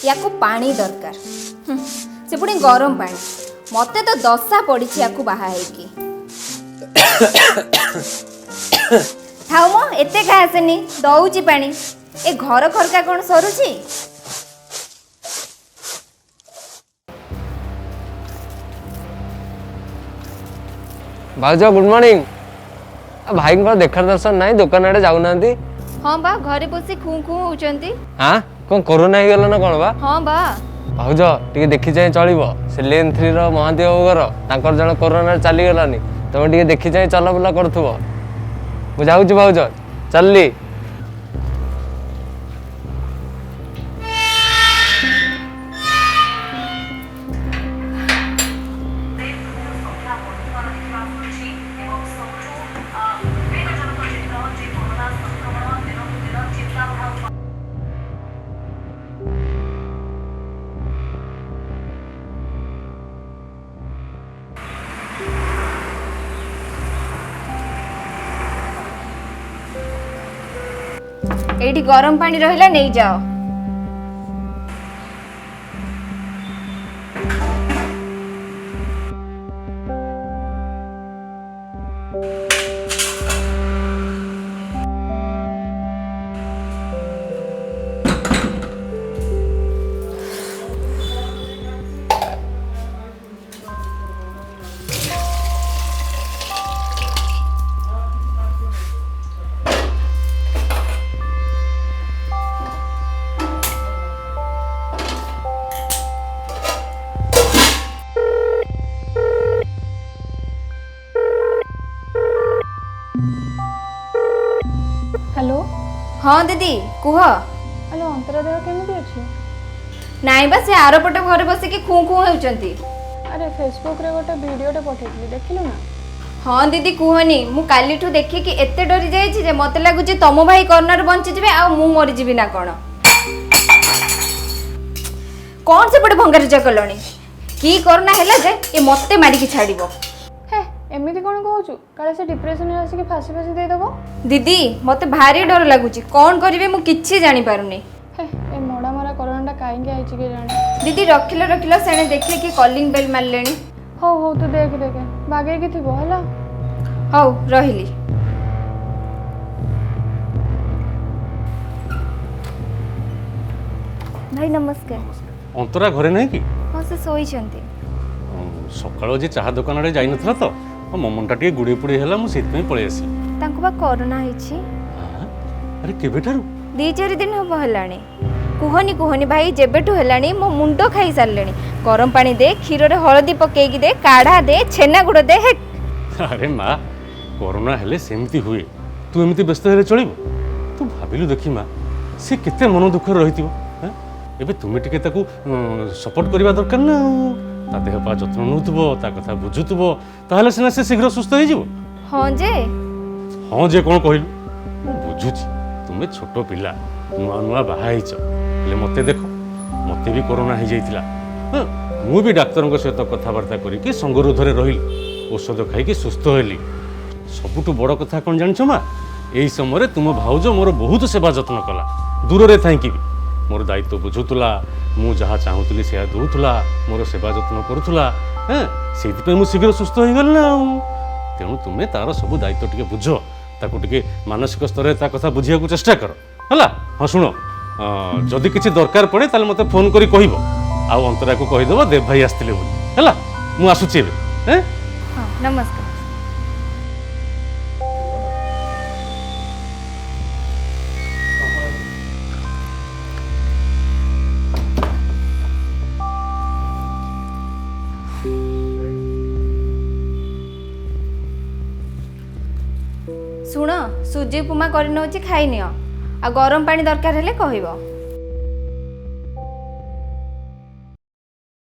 ୟାକୁ ପାଣି ଦରକାର, ସେ ପୁଣି ଗରମ ପାଣି। ମତେ ତ ଦଶା ପଡ଼ିଛି ୟାକୁ ବାହା ହେଇକି। ଥାଉ ମ, ଏତେ ଘାସେନି, ଦଉଛି ପାଣି। ଏ ଘର ଖରକା କ'ଣ ସରୁଛି? ଭାଉଜ, ଗୁଡ୍ ମର୍ଣ୍ଣିଂ। ଭାଇଙ୍କର ଦେଖା ଦର୍ଶନ ନାହିଁ, ଦୋକାନ ଆଡ଼େ ଯାଉନାହାନ୍ତି। ହଁ ବା, ଘରେ ବସି ଖୁଁ ଖୁଁ ହଉଛନ୍ତି। ଆଁ, କ'ଣ କରୋନା ହେଇଗଲା ନା କ'ଣ ବା? ହଁ ବା। ଭାଉଜ, ଟିକେ ଦେଖି ଚାହିଁ ଚଳିବ। ସେ ଲେନ୍ 3ର ମହାନ୍ତି ବାବୁ ଘର, ତାଙ୍କର ଜଣେ କରୋନାରେ ଚାଲିଗଲାନି। ତମେ ଟିକେ ଦେଖି ଚାହିଁ ଚଲାବୁଲା କରୁଥିବ। ମୁଁ ଯାଉଛି ଭାଉଜ, ଚାଲିଲି। ଏଇଠି ଗରମ ପାଣି ରହିଲା, ନେଇଯାଅ। ହ୍ୟାଲୋ। ହଁ ଦିଦି, କୁହ। ହ୍ୟାଲୋ, ଅନ୍ତରା ଦେହ କେମିତି ଅଛି? ନାଇଁ ବା, ସେ ଆରପଟ ଘରେ ବସିକି ଖୁଁ ଖୁଁ ହେଉଛନ୍ତି। ଆରେ, ଫେସବୁକରେ ଗୋଟେ ଭିଡ଼ିଓଟେ ପଠେଇଥିଲି, ଦେଖିଲୁ ନା? ହଁ ଦିଦି, କୁହନି, ମୁଁ କାଲିଠୁ ଦେଖିକି ଏତେ ଡରି ଯାଇଛି ଯେ ମତେ ଲାଗୁଛି ତମ ଭାଇ କରୋନାରୁ ବଞ୍ଚିଯିବେ ଆଉ ମୁଁ ମରିଯିବି ନା କ'ଣ। କ'ଣ ସେପଟେ ଭଙ୍ଗାରୁଜା କଲଣି? କି କରୋନା ହେଲା ଯେ ଏ ମତେ ମାରିକି ଛାଡ଼ିବ? ହେ, ଏମିତି କ'ଣ କହୁଛୁ? କାଳେ ସେ ଡିପ୍ରେସନରେ ଆସିକି ଫାଶୀ ଫାଶୀ ଦେଇଦେବ। ଦିଦି, ମତେ ଭାରି ଡର ଲାଗୁଛି। କ'ଣ କରିବି ମୁଁ କିଛି ଜାଣିପାରୁନି। ହେ, ଏ ମଡ଼ା ମରା କରୋନାଟା କାହିଁକି ଆଇଛି କେଜାଣି। ଦିଦି, ରଖିଲ ରଖିଲ, ସେଣେ ଦେଖିକି କଲିଂ ବେଲ୍ ମାରିଲେଣି। ହଉ ହଉ, ତୁ ଦେଖ ଦେଖ, ବାଗେଇକି ଥିବ ହେଲା। ହଉ, ରହିଲି। ଭାଇ, ନମସ୍କାର। ଅନ୍ତରା ଘରେ ନାହିଁ କି? ହଁ, ସେ ଶୋଇଛନ୍ତି। ସକାଳୁ ଆଜି ଚାହା ଦୋକାନ ଆଡ଼େ ଯାଇନଥିଲା ତ, ମୋ ମନଟା ଟିକେ ଗୁଡ଼େଇ ପୁଡ଼େଇ ହେଲା, ମୁଁ ସେଇଥିପାଇଁ ପଳେଇ ଆସିଲି। ତାଙ୍କୁ ବା କରୋନା ହେଇଛି। ଆରେ, କେବେଠାରୁ? 2-4 ଦିନ ହବ ହେଲାଣି। କୁହନି କୁହନି ଭାଇ, ଯେବେଠୁ ହେଲାଣି ମୋ ମୁଣ୍ଡ ଖାଇ ସାରିଲେଣି। ଗରମ ପାଣି ଦେ, କ୍ଷୀରରେ ହଳଦୀ ପକେଇକି ଦେ, କାଢ଼ା ଦେ, ଛେନା ଗୁଡ଼ ଦେ, ହେ। ଆରେ ମା, କରୋନା ହେଲେ ସେମିତି ହୁଏ। ତୁ ଏମିତି ବ୍ୟସ୍ତ ହେଲେ ଚଳିବ? ତୁ ଭାବିଲୁ ଦେଖି ମା, ସେ କେତେ ମନ ଦୁଃଖରେ ରହିଥିବ। ଏବେ ତୁମେ ଟିକେ ତାକୁ ସପୋର୍ଟ କରିବା ଦରକାର ନା ଆଉ। ତା ଦେହ ପା ଯତ୍ନ ନେଉଥିବ, ତା କଥା ବୁଝୁଥିବ, ତାହେଲେ ସିନା ସେ ଶୀଘ୍ର ସୁସ୍ଥ ହେଇଯିବ। ହଁ ଯେ। ହଁ ଯେ କ'ଣ କହିଲୁ? ମୁଁ ବୁଝୁଛି, ତୁମେ ଛୋଟ ପିଲା, ନୂଆ ନୂଆ ବାହା ହେଇଛ। ହେଲେ ମୋତେ ଦେଖ, ମୋତେ ବି କରୋନା ହେଇଯାଇଥିଲା। ହଁ, ମୁଁ ବି ଡାକ୍ତରଙ୍କ ସହିତ କଥାବାର୍ତ୍ତା କରିକି ସଙ୍ଗରୋଧରେ ରହିଲି, ଔଷଧ ଖାଇକି ସୁସ୍ଥ ହେଲି। ସବୁଠୁ ବଡ଼ କଥା କ'ଣ ଜାଣିଛ ମା? ଏଇ ସମୟରେ ତୁମ ଭାଉଜ ମୋର ବହୁତ ସେବା ଯତ୍ନ କଲା। ଦୂରରେ ଥାଇକି ବି ମୋର ଦାୟିତ୍ୱ ବୁଝୁଥିଲା, ମୁଁ ଯାହା ଚାହୁଁଥିଲି ସେୟା ଦେଉଥିଲା, ମୋର ସେବା ଯତ୍ନ କରୁଥିଲା। ହଁ, ସେଇଥିପାଇଁ ମୁଁ ଶୀଘ୍ର ସୁସ୍ଥ ହେଇଗଲି ନା ଆଉ। ତେଣୁ ତୁମେ ତାର ସବୁ ଦାୟିତ୍ୱ ଟିକେ ବୁଝ, ତାକୁ ଟିକେ ମାନସିକ ସ୍ତରରେ ତା କଥା ବୁଝିବାକୁ ଚେଷ୍ଟା କର, ହେଲା? ହଁ ଶୁଣ, ଯଦି କିଛି ଦରକାର ପଡ଼େ ତାହେଲେ ମୋତେ ଫୋନ୍ କରି କହିବ, ଆଉ ଅନ୍ତରାକୁ କହିଦେବ ଦେବ ଭାଇ ଆସିଥିଲେ ବୋଲି, ହେଲା? ମୁଁ ଆସୁଛି ଏବେ। ହଁ, ନମସ୍କାର। ଶୁଣ, ସୁଜି ଉପମା କରିନେଉଛି, ଖାଇନିଅ। ଆଉ ଗରମ ପାଣି ଦରକାର ହେଲେ କହିବ।